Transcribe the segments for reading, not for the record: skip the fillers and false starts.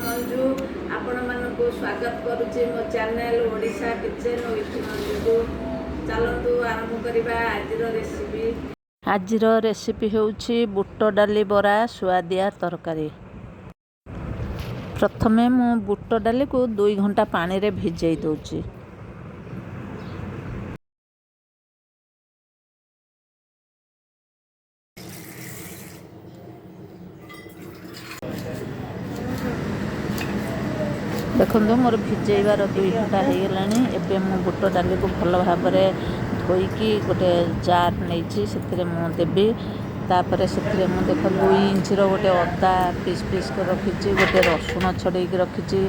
ମଞ୍ଜୁ। ଆପଣମାନଙ୍କୁ ସ୍ୱାଗତ କରୁଛି ମୋ ଚ୍ୟାନେଲ ଓଡ଼ିଶା କିଚେନ୍ ୱିଥ୍ ମଞ୍ଜୁକୁ। ଚାଲନ୍ତୁ ଆରମ୍ଭ କରିବା ଆଜିର ରେସିପି। ଆଜିର ରେସିପି ହେଉଛି ବୁଟ ଡାଲି ବରା ସୁଆଦିଆ ତରକାରୀ। ପ୍ରଥମେ ମୁଁ ବୁଟ ଡାଲିକୁ 2 ଘଣ୍ଟା ପାଣିରେ ଭିଜେଇ ଦେଉଛି। ଦେଖନ୍ତୁ, ମୋର ଭିଜେଇବାର 2 ଘଣ୍ଟା ହେଇଗଲାଣି। ଏବେ ମୁଁ ବୁଟ ଡାଲିକୁ ଭଲ ଭାବରେ ଧୋଇକି ଗୋଟେ ଜାର୍ ନେଇଛି, ସେଥିରେ ମୁଁ ଦେବି। ତାପରେ ସେଥିରେ ମୁଁ ଦେଖ 2 ଇଞ୍ଚର ଗୋଟେ ଅଦା ପିସ୍ ପିସ୍ କରି ରଖିଛି, ଗୋଟେ ରସୁଣ ଛଡ଼େଇକି ରଖିଛି,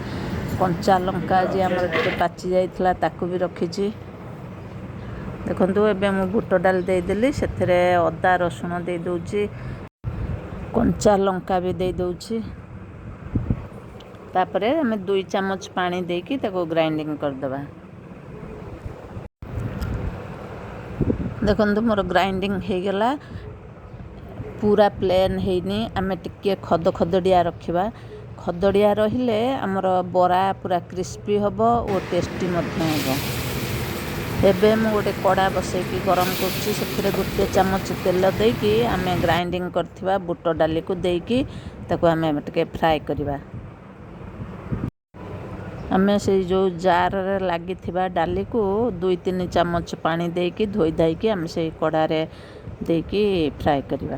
କଞ୍ଚା ଲଙ୍କା ଆଜି ଆମର ଟିକେ ପାଚି ଯାଇଥିଲା, ତାକୁ ବି ରଖିଛି। ଦେଖନ୍ତୁ, ଏବେ ମୁଁ ବୁଟ ଡାଲି ଦେଇଦେଲି, ସେଥିରେ ଅଦା ରସୁଣ ଦେଇଦେଉଛି, କଞ୍ଚା ଲଙ୍କା ବି ଦେଇଦେଉଛି। ତାପରେ ଆମେ 2 ଚାମଚ ପାଣି ଦେଇକି ତାକୁ ଗ୍ରାଇଣ୍ଡିଙ୍ଗ କରିଦେବା। ଦେଖନ୍ତୁ, ମୋର ଗ୍ରାଇଣ୍ଡିଙ୍ଗ ହେଇଗଲା। ପୁରା ପ୍ଲେନ୍ ହେଇନି, ଆମେ ଟିକିଏ ଖଦ ଖଦଡ଼ିଆ ରଖିବା। ଖଦଡ଼ିଆ ରହିଲେ ଆମର ବରା ପୁରା କ୍ରିସ୍ପି ହେବ ଓ ଟେଷ୍ଟି ମଧ୍ୟ ହେବ। ଏବେ ମୁଁ ଗୋଟେ କଡ଼ା ବସେଇକି ଗରମ କରୁଛି। ସେଥିରେ 1 ଚାମଚ ତେଲ ଦେଇକି ଆମେ ଗ୍ରାଇଣ୍ଡିଙ୍ଗ କରିଥିବା ବୁଟ ଡାଲିକୁ ଦେଇକି ତାକୁ ଆମେ ଟିକେ ଫ୍ରାଏ କରିବା। ଆମେ ସେଇ ଯେଉଁ ଜାରରେ ଲାଗିଥିବା ଡାଲିକୁ 2-3 ଚାମଚ ପାଣି ଦେଇକି ଧୋଇ ଧାଇକି ଆମେ ସେଇ କଡ଼ାରେ ଦେଇକି ଫ୍ରାଏ କରିବା।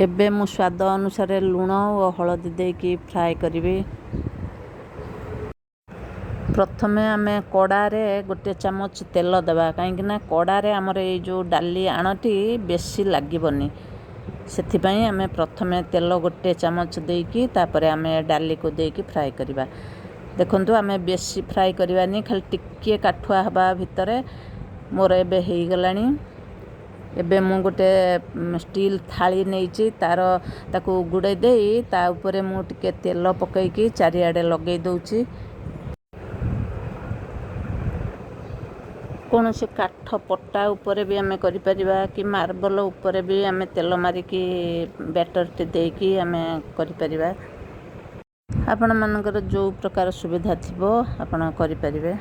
ଏବେ ମୁଁ ସ୍ୱାଦ ଅନୁସାରେ ଲୁଣ ଓ ହଳଦୀ ଦେଇକି ଫ୍ରାଏ କରିବି। ପ୍ରଥମେ ଆମେ କଡ଼ାରେ 1 ଚାମଚ ତେଲ ଦେବା, କାହିଁକିନା କଡ଼ାରେ ଆମର ଏଇ ଯେଉଁ ଡାଲି ଆଣଟି ବେଶୀ ଲାଗିବନି। ସେଥିପାଇଁ ଆମେ ପ୍ରଥମେ ତେଲ 1 ଚାମଚ ଦେଇକି ତାପରେ ଆମେ ଡାଲିକୁ ଦେଇକି ଫ୍ରାଏ କରିବା। ଦେଖନ୍ତୁ, ଆମେ ବେଶୀ ଫ୍ରାଏ କରିବାନି, ଖାଲି ଟିକିଏ କାଠୁଆ ହେବା ଭିତରେ। ମୋର ଏବେ ହେଇଗଲାଣି। ଏବେ ମୁଁ ଗୋଟେ ଷ୍ଟିଲ୍ ଥାଳି ନେଇଛି, ତାର ତାକୁ ଉଗୁଡ଼େଇ ଦେଇ ତା ଉପରେ ମୁଁ ଟିକେ ତେଲ ପକାଇକି ଚାରିଆଡ଼େ ଲଗେଇ ଦେଉଛି। କୌଣସି କାଠ ପଟା ଉପରେ ବି ଆମେ କରିପାରିବା କି ମାର୍ବଲ ଉପରେ ବି ଆମେ ତେଲ ମାରିକି ବ୍ୟାଟରଟି ଦେଇକି ଆମେ କରିପାରିବା। ଆପଣମାନଙ୍କର ଯେଉଁ ପ୍ରକାର ସୁବିଧା ଥିବ, ଆପଣ କରିପାରିବେ।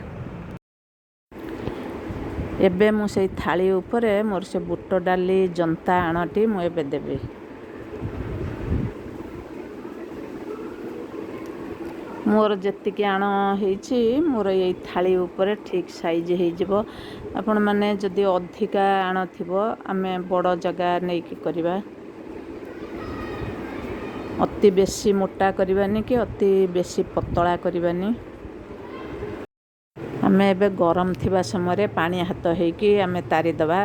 ଏବେ ମୁଁ ସେଇ ଥାଳି ଉପରେ ମୋର ସେ ବୁଟ ଡାଲି ଜନ୍ତା ଆଣଟି ମୁଁ ଏବେ ଦେବି। ମୋର ଯେତିକି ଆଣ ହେଇଛି, ମୋର ଏଇ ଥାଳି ଉପରେ ଠିକ୍ ସାଇଜ୍ ହେଇଯିବ। ଆପଣମାନେ ଯଦି ଅଧିକା ଆଣ ଥିବ, ଆମେ ବଡ଼ ଜାଗା ନେଇକି କରିବା। ଅତି ବେଶୀ ମୋଟା କରିବାନି କି ଅତି ବେଶୀ ପତଳା କରିବାନି। ଆମେ ଏବେ ଗରମ ଥିବା ସମୟରେ ପାଣି ହାତ ହେଇକି ଆମେ ତାରିଦେବା।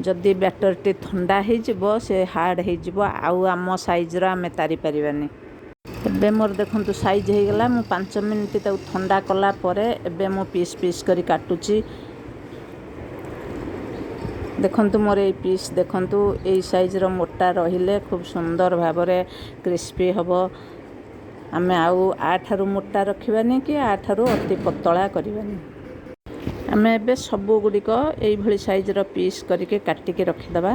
ଯଦି ବ୍ୟାଟରଟି ଥଣ୍ଡା ହେଇଯିବ, ସେ ହାର୍ଡ଼ ହେଇଯିବ, ଆଉ ଆମ ସାଇଜ୍ର ଆମେ ତାରିପାରିବାନି। ଏବେ ମୋର ଦେଖନ୍ତୁ ସାଇଜ୍ ହେଇଗଲା। ମୁଁ 5 ମିନିଟ୍ ତାକୁ ଥଣ୍ଡା କଲା ପରେ ଏବେ ମୁଁ ପିସ୍ ପିସ୍ କରି କାଟୁଛି। ଦେଖନ୍ତୁ, ମୋର ଏଇ ପିସ୍ ଦେଖନ୍ତୁ, ଏଇ ସାଇଜ୍ର ମୋଟା ରହିଲେ ଖୁବ୍ ସୁନ୍ଦର ଭାବରେ କ୍ରିସ୍ପି ହେବ। ଆମେ ଆଉ ୟାଠାରୁ ମୋଟା ରଖିବାନି କି ୟାଠାରୁ ଅତି ପତଳା କରିବାନି। ଆମେ ଏବେ ସବୁ ଗୁଡ଼ିକ ଏଇଭଳି ସାଇଜ୍ର ପିସ୍ କରିକି କାଟିକି ରଖିଦେବା।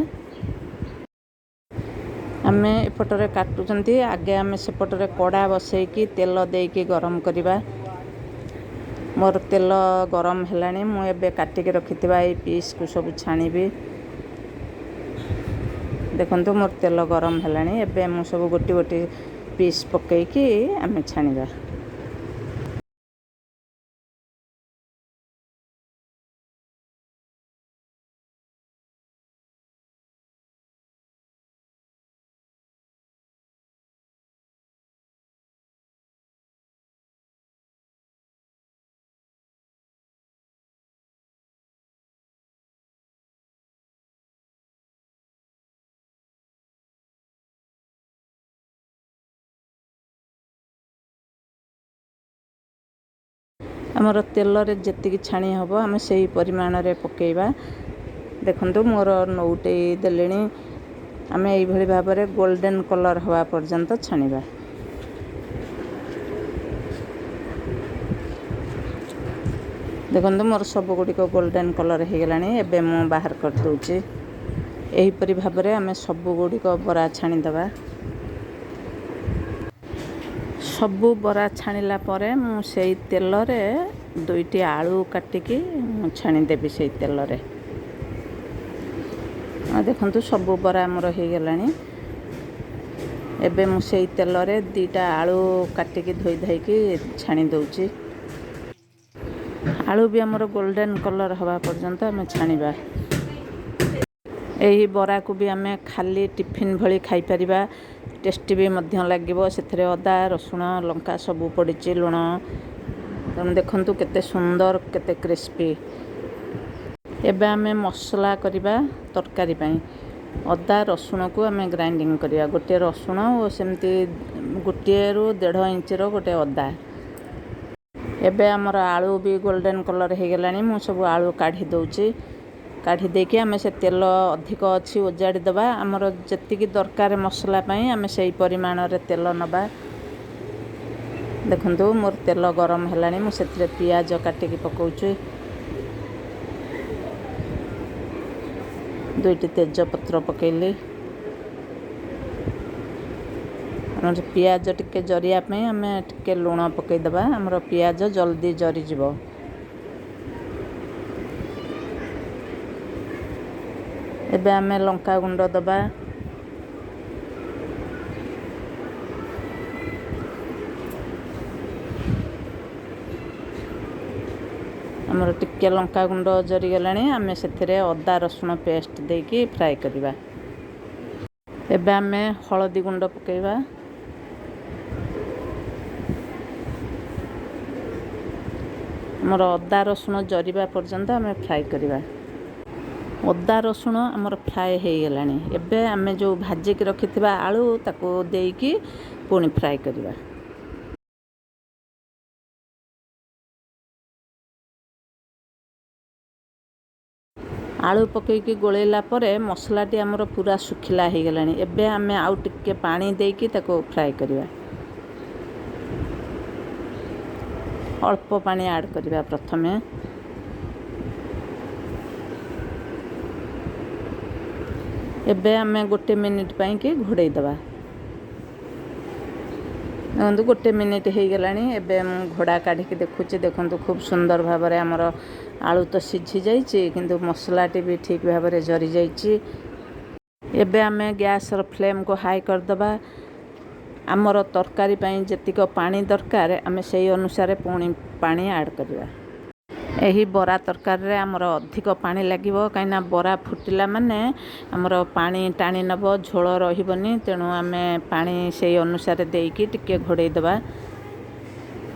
ଆମେ ଏପଟରେ କାଟୁଛନ୍ତି, ଆଗେ ଆମେ ସେପଟରେ କଡ଼ା ବସେଇକି ତେଲ ଦେଇକି ଗରମ କରିବା। ମୋର ତେଲ ଗରମ ହେଲାଣି। ମୁଁ ଏବେ କାଟିକି ରଖିଥିବା ଏଇ ପିସ୍କୁ ସବୁ ଛାଣିବି। ଦେଖନ୍ତୁ, ମୋର ତେଲ ଗରମ ହେଲାଣି। ଏବେ ମୁଁ ସବୁ ଗୋଟି ଗୋଟି ପିସ୍ ପକାଇକି ଆମେ ଛାଣିବା। ଆମର ତେଲରେ ଯେତିକି ଛାଣି ହେବ, ଆମେ ସେଇ ପରିମାଣରେ ପକାଇବା। ଦେଖନ୍ତୁ, ମୋର ନଉଟେଇ ଦେଲିଣି। ଆମେ ଏଇଭଳି ଭାବରେ ଗୋଲ୍ଡେନ୍ କଲର୍ ହେବା ପର୍ଯ୍ୟନ୍ତ ଛାଣିବା। ଦେଖନ୍ତୁ, ମୋର ସବୁ ଗୁଡ଼ିକ ଗୋଲ୍ଡେନ୍ କଲର୍ ହେଇଗଲାଣି। ଏବେ ମୁଁ ବାହାର କରିଦେଉଛି। ଏହିପରି ଭାବରେ ଆମେ ସବୁ ଗୁଡ଼ିକ ବରା ଛାଣିଦେବା। ସବୁ ବରା ଛାଣିଲା ପରେ ମୁଁ ସେଇ ତେଲରେ ଦୁଇଟି ଆଳୁ କାଟିକି ମୁଁ ଛାଣିଦେବି ସେଇ ତେଲରେ। ଦେଖନ୍ତୁ, ସବୁ ବରା ଆମର ହେଇଗଲାଣି। ଏବେ ମୁଁ ସେଇ ତେଲରେ 2ଟା ଆଳୁ କାଟିକି ଧୋଇ ଧାଇକି ଛାଣି ଦେଉଛି। ଆଳୁ ବି ଆମର ଗୋଲ୍ଡେନ୍ କଲର୍ ହେବା ପର୍ଯ୍ୟନ୍ତ ଆମେ ଛାଣିବା। ଏହି ବରାକୁ ବି ଆମେ ଖାଲି ଟିଫିନ୍ ଭଳି ଖାଇପାରିବା, ଟେଷ୍ଟି ବି ମଧ୍ୟ ଲାଗିବ। ସେଥିରେ ଅଦା, ରସୁଣ, ଲଙ୍କା ସବୁ ପଡ଼ିଛି, ଲୁଣ। ତେଣୁ ଦେଖନ୍ତୁ କେତେ ସୁନ୍ଦର, କେତେ କ୍ରିସ୍ପି। ଏବେ ଆମେ ମସଲା କରିବା ତରକାରୀ ପାଇଁ। ଅଦା ରସୁଣକୁ ଆମେ ଗ୍ରାଇଣ୍ଡିଙ୍ଗ କରିବା। ଗୋଟିଏ ରସୁଣ ଓ ସେମିତି 1ରୁ 1.5 ଇଞ୍ଚର ଗୋଟେ ଅଦା। ଏବେ ଆମର ଆଳୁ ବି ଗୋଲ୍ଡେନ୍ କଲର୍ ହେଇଗଲାଣି। ମୁଁ ସବୁ ଆଳୁ କାଢ଼ି ଦେଉଛି। କାଢ଼ି ଦେଇକି ଆମେ ସେ ତେଲ ଅଧିକ ଅଛି ଓଜାଡ଼ି ଦେବା। ଆମର ଯେତିକି ଦରକାର ମସଲା ପାଇଁ, ଆମେ ସେଇ ପରିମାଣରେ ତେଲ ନେବା। ଦେଖନ୍ତୁ, ମୋର ତେଲ ଗରମ ହେଲାଣି। ମୁଁ ସେଥିରେ ପିଆଜ କାଟିକି ପକାଉଛି। ଦୁଇଟି ତେଜପତ୍ର ପକାଇଲି। ଆମର ପିଆଜ ଟିକେ ଜରିବା ପାଇଁ ଆମେ ଟିକେ ଲୁଣ ପକାଇଦେବା। ଆମର ପିଆଜ ଜଲ୍ଦି ଜରିଯିବ। ଏବେ ଆମେ ଲଙ୍କା ଗୁଣ୍ଡ ଦେବା। ଆମର ଟିକେ ଲଙ୍କା ଗୁଣ୍ଡ ଜରିଗଲାଣି। ଆମେ ସେଥିରେ ଅଦା ରସୁଣ ପେଷ୍ଟ ଦେଇକି ଫ୍ରାଏ କରିବା। ଏବେ ଆମେ ହଳଦୀ ଗୁଣ୍ଡ ପକାଇବା। ଆମର ଅଦା ରସୁଣ ଜରିବା ପର୍ଯ୍ୟନ୍ତ ଆମେ ଫ୍ରାଏ କରିବା। ଅଦା ରସୁଣ ଆମର ଫ୍ରାଏ ହେଇଗଲାଣି। ଏବେ ଆମେ ଯେଉଁ ଭାଜିକି ରଖିଥିବା ଆଳୁ, ତାକୁ ଦେଇକି ପୁଣି ଫ୍ରାଏ କରିବା। ଆଳୁ ପକାଇକି ଗୋଳେଇଲା ପରେ ମସଲାଟି ଆମର ପୁରା ଶୁଖିଲା ହେଇଗଲାଣି। ଏବେ ଆମେ ଆଉ ଟିକେ ପାଣି ଦେଇକି ତାକୁ ଫ୍ରାଏ କରିବା। ଅଳ୍ପ ପାଣି ଆଡ଼୍ କରିବା ପ୍ରଥମେ। ଏବେ ଆମେ ଗୋଟେ ମିନିଟ୍ ପାଇଁକି ଘୋଡ଼େଇ ଦେବା। ଦେଖନ୍ତୁ, ଗୋଟେ ମିନିଟ୍ ହେଇଗଲାଣି। ଏବେ ମୁଁ ଘୋଡ଼ା କାଢ଼ିକି ଦେଖୁଛି। ଦେଖନ୍ତୁ, ଖୁବ୍ ସୁନ୍ଦର ଭାବରେ ଆମର ଆଳୁ ତ ସିଝି ଯାଇଛି, କିନ୍ତୁ ମସଲାଟି ବି ଠିକ୍ ଭାବରେ ଜରି ଯାଇଛି। ଏବେ ଆମେ ଗ୍ୟାସ୍ର ଫ୍ଲେମ୍କୁ ହାଇ କରିଦେବା। ଆମର ତରକାରୀ ପାଇଁ ଯେତିକ ପାଣି ଦରକାର, ଆମେ ସେଇ ଅନୁସାରେ ପୁଣି ପାଣି ଆଡ଼୍ କରିବା। ଏହି ବରା ତରକାରୀରେ ଆମର ଅଧିକ ପାଣି ଲାଗିବ, କାହିଁକିନା ବରା ଫୁଟିଲା ମାନେ ଆମର ପାଣି ଟାଣି ନେବ, ଝୋଳ ରହିବନି। ତେଣୁ ଆମେ ପାଣି ସେଇ ଅନୁସାରେ ଦେଇକି ଟିକେ ଘୋଡ଼େଇ ଦେବା।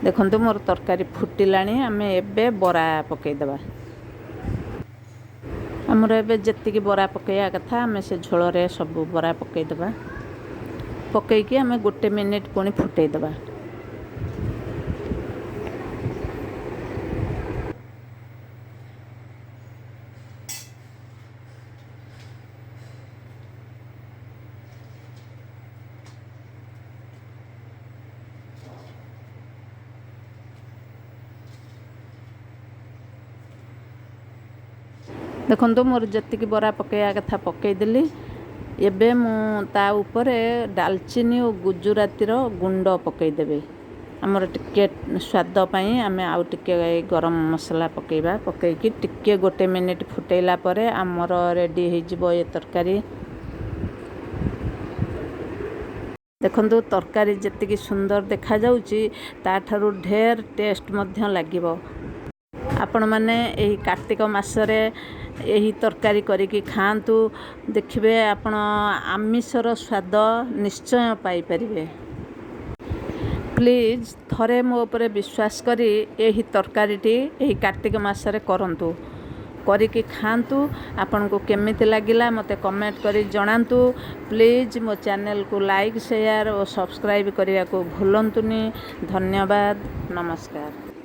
ଦେଖନ୍ତୁ, ମୋର ତରକାରୀ ଫୁଟିଲାଣି। ଆମେ ଏବେ ବରା ପକାଇଦେବା। ଆମର ଏବେ ଯେତିକି ବରା ପକାଇବା କଥା, ଆମେ ସେ ଝୋଳରେ ସବୁ ବରା ପକାଇଦେବା। ପକାଇକି ଆମେ ଗୋଟେ ମିନିଟ୍ ପୁଣି ଫୁଟେଇଦେବା। ଦେଖନ୍ତୁ, ମୋର ଯେତିକି ବରା ପକାଇବା କଥା ପକାଇଦେଲି। ଏବେ ମୁଁ ତା ଉପରେ ଡାଲଚିନି ଓ ଗୁଜୁରାତିର ଗୁଣ୍ଡ ପକାଇଦେବି। ଆମର ଟିକେ ସ୍ୱାଦ ପାଇଁ ଆମେ ଆଉ ଟିକେ ଗରମ ମସଲା ପକାଇବା। ପକାଇକି ଟିକେ ଗୋଟେ ମିନିଟ୍ ଫୁଟେଇଲା ପରେ ଆମର ରେଡ଼ି ହେଇଯିବ ଏ ତରକାରୀ। ଦେଖନ୍ତୁ, ତରକାରୀ ଯେତିକି ସୁନ୍ଦର ଦେଖାଯାଉଛି, ତାଠାରୁ ଢେର ଟେଷ୍ଟ ମଧ୍ୟ ଲାଗିବ। ଆପଣମାନେ ଏହି କାର୍ତ୍ତିକ ମାସରେ ଏହି ତରକାରୀ କରିକି ଖାଆନ୍ତୁ। ଦେଖିବେ, ଆପଣ ଆମିଷର ସ୍ୱାଦ ନିଶ୍ଚୟ ପାଇପାରିବେ। ପ୍ଲିଜ୍ ଥରେ ମୋ ଉପରେ ବିଶ୍ୱାସ କରି ଏହି ତରକାରୀଟି ଏହି କାର୍ତ୍ତିକ ମାସରେ କରନ୍ତୁ, କରିକି ଖାଆନ୍ତୁ। ଆପଣଙ୍କୁ କେମିତି ଲାଗିଲା ମୋତେ କମେଣ୍ଟ କରି ଜଣାନ୍ତୁ। ପ୍ଲିଜ୍ ମୋ ଚ୍ୟାନେଲକୁ ଲାଇକ୍, ସେୟାର ଓ ସବସ୍କ୍ରାଇବ୍ କରିବାକୁ ଭୁଲନ୍ତୁନି। ଧନ୍ୟବାଦ, ନମସ୍କାର।